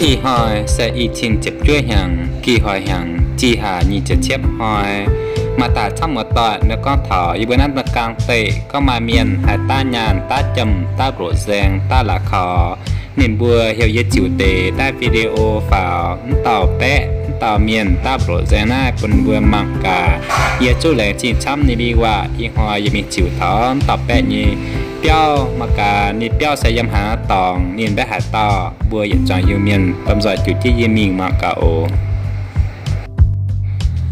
Ih hnoi se i cin ziepc juov hnyangx, gih hoic hnyangx, jih hlaax nyic ziepc cietv hnoi. Maaih daaih camv muoz-doic nor gorngv taux yie mbuo naaiv da'gaang deic gorngv maaih mienh haih daav nyaanh, daav jomc, daav mbuoqc nzaeng, daav la'kaux. Ninh mbuo heuc yie ziux deix daaih video faaux mv dauh baeqv mv dauh mienh daav mbuoqc nzaeng naaiv bun ninh mbuo mangc gaax. Yie zuqv laengz zingh camv ninh mbuo waac. Ih hnoi yie mingh ziux taux mv dauh baeqv nyei biauv, mangc gaax ninh biauv se yiem haaix dorngx, ninh mbaeqv haaix dauh, mbuo yietc zuangx Iu-Mienh domh nzoih juqc jienv yie mingh mangc gaax oc.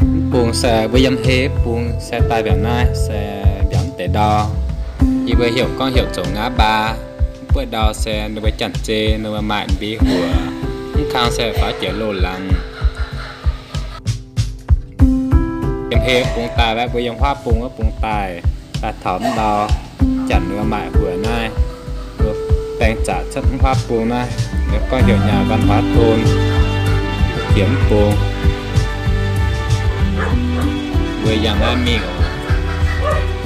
Mv bung se mbuo yiem hei bung se daaih mbiaauc naaiv se mbiaauc mv deix ndau. Yie mbuo heuc gorngv heuc zoux ngaav mbaa. Mv buoqv ndau se ninh mbuo janx-zei ninh mbuo maaih mbiv huoc. Mv kang se faaux jiex loz-laangz. Yiem hei bung daaih, mbuo yiem huaav bung wuov bung daaih, daaih taux mv ndau, janx ninh mbuo maaih huoc naaiv, mbuo baeng zaqc cuotv mv huaav bung naaiv, gorngv heuc nyaah văn hóa thôn, heuc mv bung. Mbuo yangh naaiv mingh oc.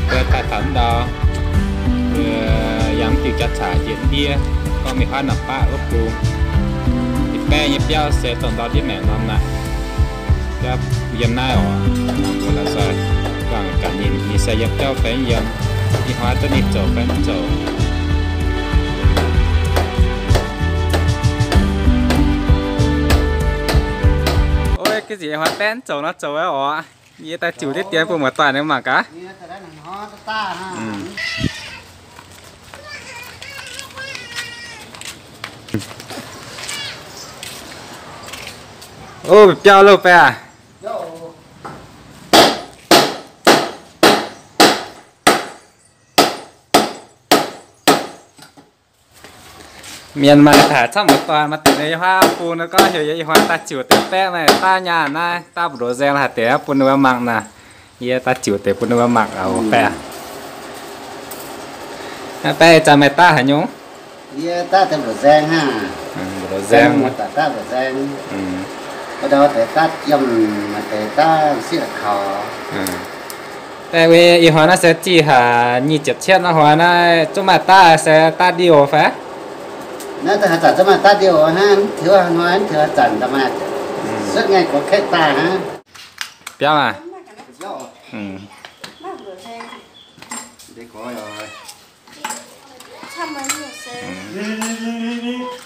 Mbuo daaih taux mv ndau, mbuo yangh mv diuh jaax caqc njiec ndiev, gorngv mingh huaav norm baqv wuov bung. Ih baeqv nyei biauv se dongh ndau ndiev maengc norm naaic. Yiem naaiv oc, mbuo la'zai guangc gaax ninh, ninh se yiem biauv fai mv yiem, ih hnoi duqv ninh zoux fai mv zoux. Ov, ga'nziex ih hnoi baeqv mv zoux nor zoux oc. Yie daaih ziux diqv dien bun muoz-doic ninh mangc gaax. Ov, biauv loh baeqv aac. Mienh maaih taaix camv muoz-doic, maaih deix yiem huaav bung nor gorngv heuc yie ih hnoi daaih ziux deix baeqv maaih daav nyaanh naaiv, daav mbuoqc nzaeng la'haaix deix bun ninh mbuo mangc naaic. Yie daaih ziux deix bun ninh mbuo mangc oc baeqv. Baeqv, ih zanc meih daav haaix nyungc? Yie daav deix mbuoqc nzaeng hnangv. Mbuoqc nzaeng. Muoz-doic daav mbuoqc nzaeng. Ndau deix daav jomc, maaih deix daav sieqv la'kaux. Baeqv, ih hnoi naaiv se zih haic nyic ziepc cietv hnoi naaiv, zungv maaih daav se daav ndiouh fai? Naaiv haaix zanc zungv maaih daav ndiouh hnangv, mv tiux hnoi, mv tiux haaix zanc daaih maaih. Suotv ngaengc gorx kaeqv daaih hnangv. Biauv aac.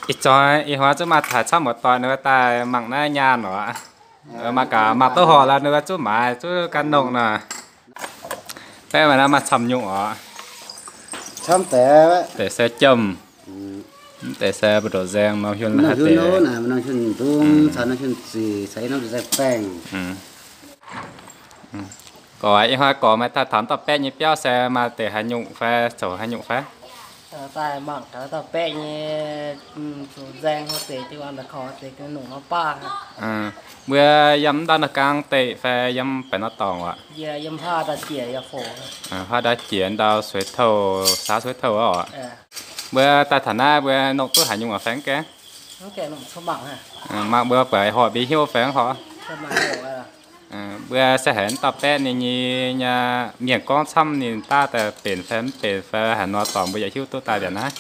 Ih zanc ih hnoi zungv maaih taaix camv muoz-doic ninh mbuo daaih mangc naaiv nyaanh oc. Mangc gaax, mangc duqv horpc lorz ninh mbuo zungv maaiz, zungv gan nongh nor. Baeqv, maaih camv nyungc oc. Camv deix. Deix se jomc. Deix se mbu'ndongx nzaeng, norm hiuv deix, norm hiuv nzung caux norm hiuv zic caux norm nzaeng baengh. Gorx, ih hnoi gorx meih daaih taux dauh baeqv nyei biauv se maaih deix haaix nyungc fai zoux haaix nyungc fai? Daaih mangc gaax dauh baeqv nyei, zoux nzaeng haaix deix, jiu an daaih korc haaix deix, nongc norm baav. Mbuo yiem m'ndau naaiv gaang deic fai yiem baeqc norm dorngx oc? Yiem haav ndau jiex, haav ndau jiex ndau Suez Thou, saax Suez Thou oc. Mbuo daaih taux naaiv mbuo nongc duqv haaix nyungc fai mv gaengh? Mangc mbuo buatc horpc mbuo hnyouv fai mv horpc. Mbuo se haiz m'dauh baeqv ninh nyei mienh gorngv camv ninh daav daaih benx fai mv benx fai haaix nor dorngx mbuo yaac hiuv duqv daaih liuz naaiv.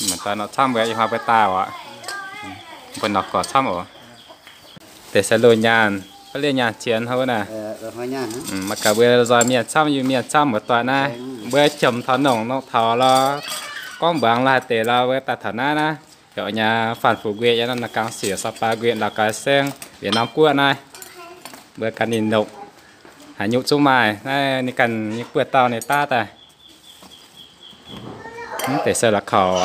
Muoz-doic nongc camv mbuo ih hnoi mbuo daaih oc. Mbuo nor gorx camv oc. Deix se loz nyaanh, baav lienh nyaanh cien houv naaic. Mangc gaax mbuo nzoih mienh camv, Iu-Mienh camv muoz-doic naaiv, mbuo qiemx taux nongc nor taux lorz gorngv mbuangz lorz haaix deix lorz mbuo daaih taux naaiv naaiv, heuc nyei Fanh Fu Nquetc, yiem naaiv Naang Gang Siec, Sapa Nquetc, Lào Cai Seng, Việt Nam Guoqv naaiv. Mbuo ganh ninh nopc haaix nyungc zungv maaih, naaiv ninh ganh nyei buoz-dauh ninh daav daaih. Mv deix se la'kaux.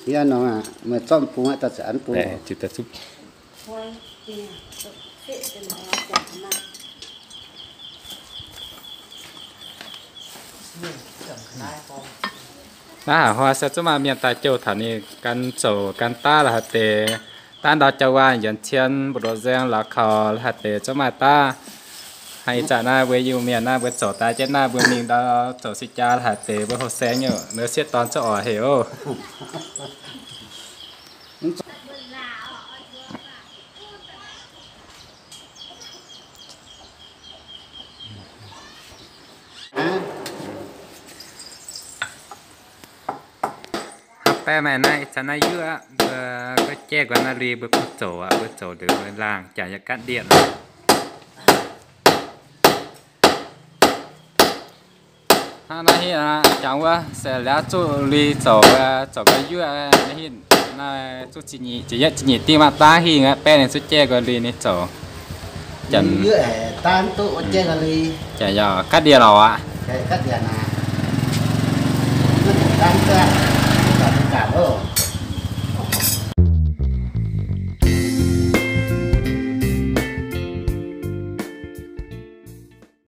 Yie nor aqv, meih zorqv bung aqv, daaih ziouc an bung. Naaiv haaix hnoi se zungv maaih mienh daaih jouh taux ninh gan zoux gan daav lorz haaix deix, daav ndau jauv-waanh, yienx cien, mbu'ndongx nzaeng, la'kaux lorz haaix deix zungv maaih daav. Ih zanc naaiv mbuo Iu-Mienh naaiv mbuo zoux daaih jienv naaiv mbuo mingh ndau zoux si jaa haaix deix mbuo houh saeng nyei, mbuo sieqv dorn zungv oix heuc oc. Hnangv baeqv maaih naaiv, ih zanc naaiv yuoqv aqv, mbuo gorngv jaiv nqoi naaiv lui mbuo kungx zoux aqv, mbuo zoux liuz mbuo laangh jangx yaac gaatv ndieqc. Hnangv naaiv hitv aqv, jangx wuov se laauv zuqv lui zoux, zoux ga'yuoqv naaiv hitv, naaiv zuqv ziepc nyeic, ziepc yietv, ziepc nyeic dingh maaih daav hingh aqv, baeqv ninh zuqv jaiv nqoi lui ninh zoux. Janx, janx yaac gaatv ndieqc lorqc aqv.